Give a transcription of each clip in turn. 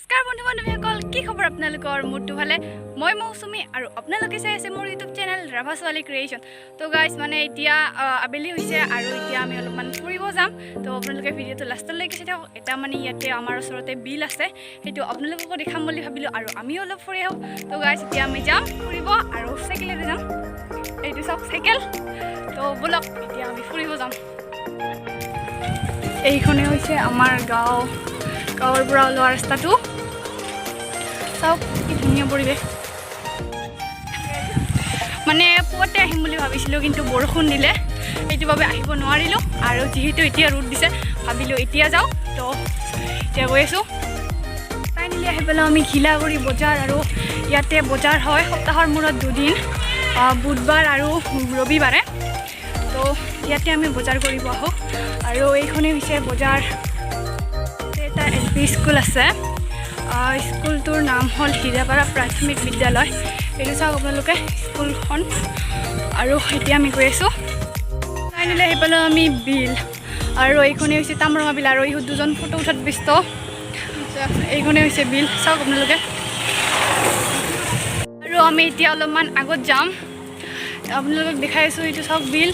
নমস্কাৰ বন্ধু বান্ধৱীসকল, কি খবৰ আপোনালোকৰ? মোৰতো ভালে। মই মৌচুমী আৰু আপোনালোকে চাই আছে মোৰ ইউটিউব চেনেল ৰাভা ছোৱালী ক্ৰিয়েশ্যন। তো গাইজ, মানে এতিয়া আবেলি হৈছে আৰু এতিয়া আমি অলপমান ফুৰিব যাম। তো আপোনালোকে ভিডিঅ'টো লাষ্টলৈকে চাই থাকক। এটা মানে ইয়াতে আমাৰ ওচৰতে বিল আছে, সেইটো আপোনালোককো দেখাম বুলি ভাবিলোঁ আৰু আমিও অলপ ফুৰি আহোঁ। তো গাইজ, এতিয়া আমি যাম ফুৰিব আৰু চাইকেলেৰে যাম। এইটো চাওক চাইকেল। তো ব'লক, এতিয়া আমি ফুৰিব যাম। এইখনেই হৈছে আমাৰ গাঁও, গাঁৱৰ পৰা ওলোৱা ৰাস্তাটো। চাওক কি ধুনীয়া পৰিৱেশ। মানে পুৱাতে আহিম বুলি ভাবিছিলোঁ, কিন্তু বৰষুণ দিলে, সেইটো বাবে আহিব নোৱাৰিলোঁ। আৰু যিহেতু এতিয়া ৰ'দ দিছে, ভাবিলোঁ এতিয়া যাওঁ। তো এতিয়া গৈ আছোঁ। ফাইনেলি আহি পেলাই আমি ঘিলাগুৰি বজাৰ, আৰু ইয়াতে বজাৰ হয় সপ্তাহৰ মূৰত দুদিন, বুধবাৰ আৰু ৰবিবাৰে। তো ইয়াতে আমি বজাৰ কৰিব আহোঁ আৰু এইখনেই হৈছে বজাৰ। এটা এলপি স্কুল আছে, স্কুলটোৰ নাম হ'ল হীৰাপাৰা প্ৰাথমিক বিদ্যালয়। এইটো চাওক আপোনালোকে স্কুলখন। আৰু এতিয়া আমি গৈ আছোঁ। ফাইনেলি আহি পালোঁ আমি বিল, আৰু এইখনেই হৈছে তামৰঙা বিল। আৰু ইহঁত দুজন ফটো উঠাত ব্যস্ত। এইখনেই হৈছে বিল, চাওক আপোনালোকে। আৰু আমি এতিয়া অলপমান আগত যাম, আপোনালোকক দেখাই আছোঁ। এইটো চাওক বিল।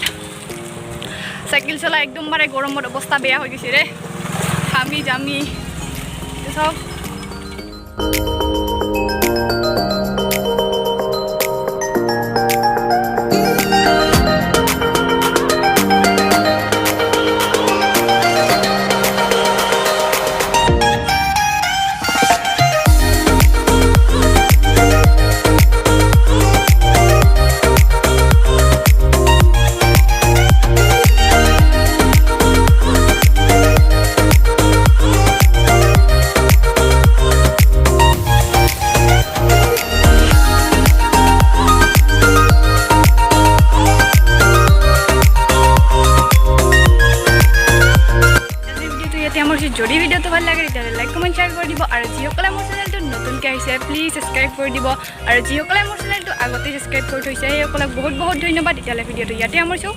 চাইকেল চলাই একদম মানে গৰমত অৱস্থা বেয়া হৈ গৈছে ৰে, ঘামি জামি। এইটো চাওক। আজিৰ ভিডিঅ'টো ইয়াতে আমাৰ। যদি ভিডিঅ'টো ভাল লাগে, তেতিয়াহ'লে লাইক, কমেণ্ট, শ্বেয়াৰ কৰি দিব। আৰু যিসকলে মোৰ চেনেলটো নতুনকৈ আহিছে, প্লিজ ছাবস্ক্ৰাইব কৰি দিব। আৰু যিসকলে মোৰ চেনেলটো আগতেই ছাবস্ক্ৰাইব কৰি থৈছে, সেইসকলক বহুত বহুত ধন্যবাদ। তেতিয়াহ'লে ভিডিঅ'টো ইয়াতে সামৰিছোঁ।